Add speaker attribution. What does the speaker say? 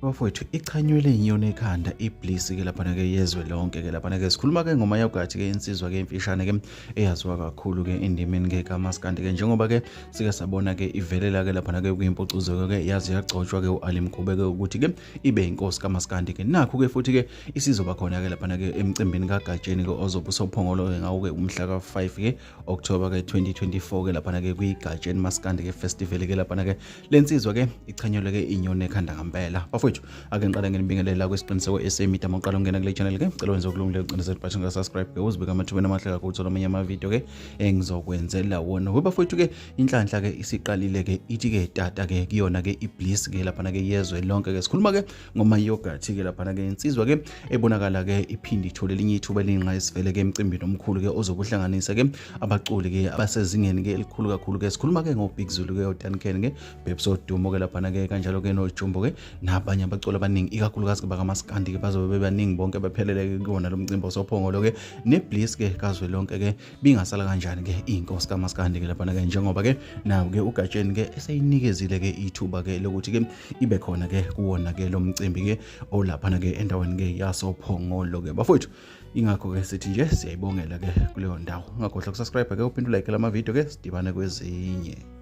Speaker 1: Bafowethu ichanyelwe inyoni ekhanda iBliss ke laphana ke yezwe lonke ke laphana ke sikhuluma ke ngoma yogathi ke insizwa ke imfishane ke eyaziwa kakhulu ke endimeni ke kaMaskandi ke njengoba ke sike sabona ke ivelela ke laphana ke kwimpucuzo ke yaze yagcotshwa ke uAli Mkhube ke ukuthi ke ibe inkosi kaMaskandi ke nakhu ke futhi ke isizoba khona ke laphana ke emcimbini kaGatsheni ke ozobe usophongolo ke ngawo ke umhla ka5 ke October ke 2024 ke laphana ke kwiGatsheni Maskandi ke Festival ke laphana ke lensizwa ke ichanyelwe ke inyoni ekhanda ngempela. Bafowethu ake ngiqale nginibingelela kwisiqiniseko SA Media mawuqala ungena kule channel ke cela wenze okulungileyo ucinezele button ka subscribe ke uzibeke amathubeni amahle kakhulu uthola amanye ama video ke engizokwenzela wona. We bafowethu ke inhlanhla ke isiqalile ke ithi ke tata ke kuyona ke iBliss ke laphana ke yezwe lonke ke sikhuluma ke ngomayogathi ke laphana ke insizwa ke ebonakala ke iphinde ithole elinye ithuba elingqayisivele ke emcimbini omkhulu ke ozokuhlanganisa ke abaculi ke abasezingeni ke elikhulu kakhulu ke sikhuluma ke ngoBig Zulu ke oDuncan ke Babes Odumo ke laphana ke kanjalo ke noJumbo ke nabanye abaculi abaningi ikakhulukazi ke bakamaskandi ke bazobe bebaningi bonke bephelele ke kuwona lo mcimbi osophongolo ke neBliss ke kazwelonke ke bingasala kanjani ke inkosi kaMaskandi ke laphana ke njengoba ke nawo ke uGatsheni ke eseyinikezile ke ithuba ke lokuthi ke ibe khona ke kuwona ke lo mcimbi ke olaphana ke endaweni ke yasophongolo ke bafowethu ingakho ke sithi nje siyayibongela ke kuleyo ndawo ungakhohlwa ukusubscribe ke uphinde ulike lama video ke sidibane kwezinye.